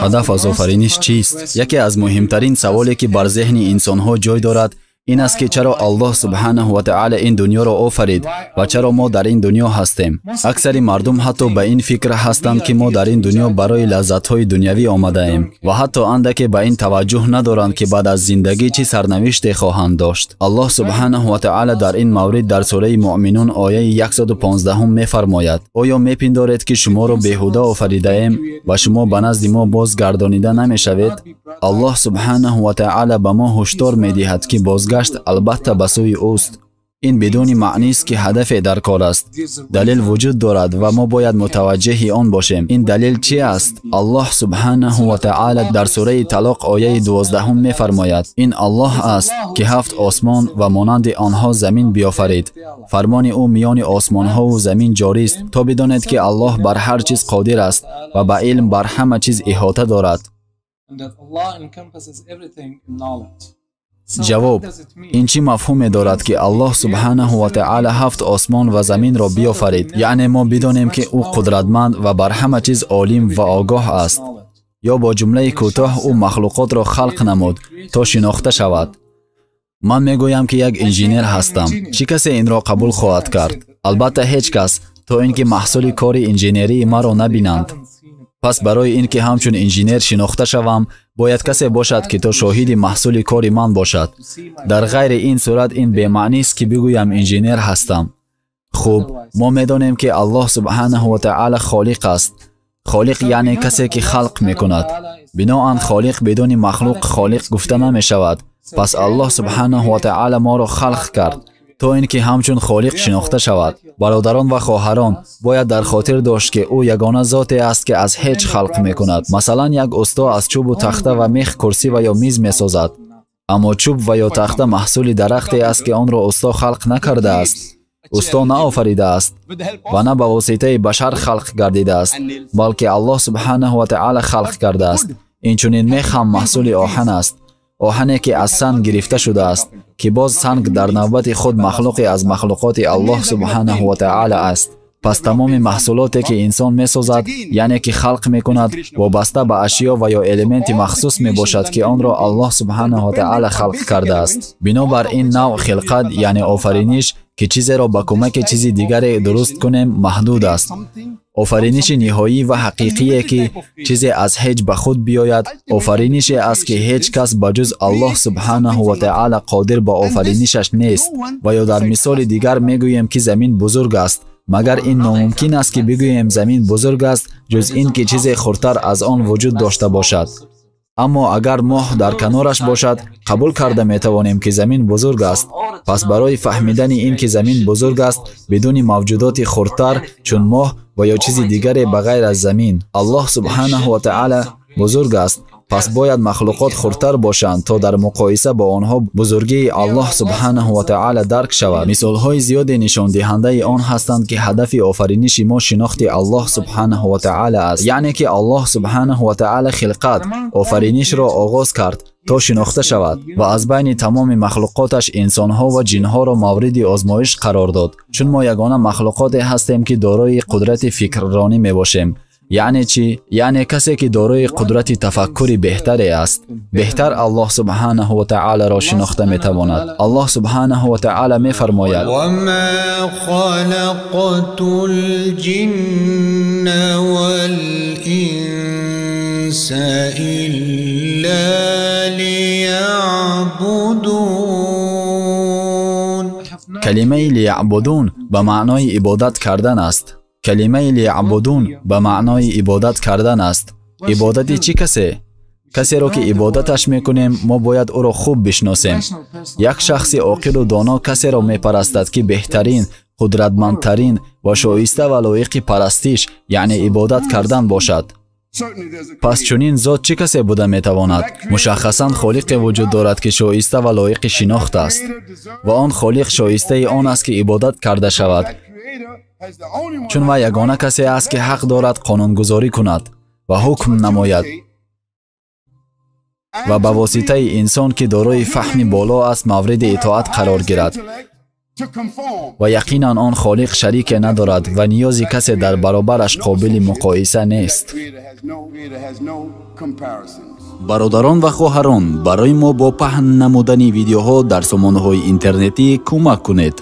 Ҳадаф аз офариниш чист? Яке аз муҳимтарин саволе ки бар зеҳни инсонҳо ҷой дорад ин аст, ки чаро Аллоҳ субҳанаҳу ва таъала ин дунёро офарид ва чаро мо дар ин дунё ҳастем. Аксари мардум ҳатто ба ин фикр ҳастанд, ки мо дар ин дунё барои лаззатҳои дунявӣ омадаем ва ҳатто андаке ба ин таваҷҷӯҳ надоранд, ки баъд аз зиндагӣ чӣ сарнавиште хоҳанд дошт. Аллоҳ субҳанаҳу ва таъала дар ин маврид дар сураи Муъминун ояи 115 мефармояд: оё мепиндоред, ки шуморо беҳуда офаридаем ва шумо ба назди мо бозгардонида намешавед? Аллоҳ субҳанаҳу ва таъала ба мо ҳушдор медиҳад, ки бозгашт албатта ба сӯи ӯст. Ин бидуни маънист, ки ҳадафе дар кор аст. Далел вуҷуд дорад ва мо бояд мутаваҷҷеҳи он бошем. Ин далел чи аст? Аллоҳ субҳанаҳу ва таъала дар сураи Талоқ ояи 12 мефармояд: ин Аллоҳ аст, ки ҳафт осмон ва монанди онҳо замин биёфарид. Фармони ӯ миёни осмонҳову замин ҷорист, то бидонед, ки Аллоҳ бар ҳар чиз қодир аст ва ба илм бар ҳама чиз иҳота дорад. Ҷавоб: ин чӣ мафҳуме дорад, ки Аллоҳ субҳанаҳу ва таъала ҳафт осмон ва заминро биёфарид? Яъне мо бидонем, ки ӯ қудратманд ва бар ҳама чиз олим ва огоҳ аст. Ё бо ҷумлаи кӯтоҳ ӯ махлуқотро халқ намуд, то шинохта шавад. Ман мегӯям, ки як инженер ҳастам. Чӣ касе инро қабул хоҳад кард? Албатта ҳеҷ кас, то ин ки маҳсули кори инженерии маро набинанд. Пас барои ин ки ҳамчун инженер шинохта шавам, бояд касе бошад, ки то шоҳиди маҳсули кори ман бошад. Дар ғайри ин сурат ин бемаънист, ки бигӯям инженер ҳастам. Хуб, мо медонем, ки Аллоҳ субҳанаҳу ва таъала холиқ аст. Холиқ яъне касе, ки халқ мекунад. Биноан холиқ бидуни махлуқ холиқ гуфта намешавад. Пас Аллоҳ субҳанаҳу ва таъала моро халқ кард, то ин ки ҳамчун холиқ шинохта шавад. Бародарон ва хоҳарон, бояд дар хотир дошт, ки ӯ ягона зоте аст, ки аз ҳеҷ халқ мекунад. Масалан, як усто аз чӯбу тахта ва мех курсӣ ва ё миз месозад, аммо чӯб ва ё тахта маҳсули дарахте аст, ки онро усто халқ накардааст. Усто наофаридааст ва на ба воситаи башар халқ гардидааст, балки Аллоҳ субҳанаҳу ва таъала халқ кардааст. Инчунин мех ҳам маҳсули оҳан аст, оҳане ки аз санг гирифта шудааст, ки боз санг дар навбати худ махлуқе аз махлуқоти Аллоҳ субҳанаҳу ва таъала аст. Пас тамоми маҳсулоте, ки инсон месозад, яъне ки халқ мекунад, вобаста ба ашё ва ё элементи махсус мебошад, ки онро Аллоҳ субҳанаҳу ва таъала халқ кардааст. Бинобар ин навъ хилқат, яъне офариниш, ки чизеро ба кӯмаки чизи дигаре дуруст кунем, маҳдуд аст. Офариниши ниҳоӣ ва ҳақиқие, ки чизе аз ҳеҷ ба худ биёяд, офаринише аст, ки ҳеҷ кас ба ҷуз Аллоҳ субҳанаҳу ва таъала қодир ба офаринишаш нест. Ва ё дар мисоли дигар мегӯем, ки замин бузург аст. Магар ин номумкин аст, ки бигӯем замин бузург аст, ҷуз ин ки чизе хурдтар аз он вуҷуд дошта бошад. Аммо агар моҳ дар канораш бошад, қабул карда метавонем, ки замин бузург аст. Пас барои фаҳмидани ин ки замин бузург аст, бидуни мавҷудоти хурдтар чун моҳ ва ё чизи дигаре ба ғайр аз замин, Аллоҳ субҳанаҳу ва таъала бузург аст. Пас бояд махлуқот хурдтар бошанд, то дар муқоиса бо онҳо бузургии Аллоҳ субҳанаҳу ва таъала дарк шавад. Мисолҳои зиёде нишондиҳандаи он ҳастанд, ки ҳадафи офариниши мо шинохти Аллоҳ субҳанаҳу ва таъала аст. Яъне ки Аллоҳ субҳанаҳу ва таъала хилқат, офаринишро оғоз кард, то шинохта шавад ва аз байни тамоми махлуқоташ инсонҳо ва ҷинҳоро мавриди озмоиш қарор дод. Чун мо ягона махлуқоте ҳастем, ки дорои қудрати фикрронӣ мебошем. Яъне чӣ? Яъне касе, ки дорои қудрати тафаккури беҳтаре аст, беҳтар Аллоҳ субҳанаҳу ва таъаларо шинохта метавонад. Аллоҳ субҳанаҳу ва таъала мефармояд: وما خلقت الجن والإنس إلا ليعبدون. Калимаи лияъбудун ба маънои ибодат кардан аст. Калимаи лияъбудун ба маънои ибодат кардан аст. Ибодати чӣ касе? Касеро ки ибодаташ мекунем, мо бояд ӯро хуб бишносем. Як шахси оқилу доно касеро мепарастад, ки беҳтарин, қудратмандтарин ва шоиста ва лоиқи парастиш, яъне ибодат кардан бошад. Пас чунин зот чӣ касе буда метавонад? Мушаххасан холиқе вуҷуд дорад, ки шоиста ва лоиқи шинохт аст. Ва он холиқ шоистаи он аст, ки ибодат карда шавад, чун вай ягона касе аст, ки ҳақ дорад қонунгузорӣ кунад ва ҳукм намояд ва ба воситаи инсон, ки дорои фаҳми боло аст, мавриди итоат қарор гирад. Ва яқинан он холиқ шарике надорад ва ниёзи касе дар баробараш қобили муқоиса нест. Бародарон ва хоҳарон, барои мо бо паҳн намудани видеоҳо дар сомонаҳои интернетӣ кӯмак кунед.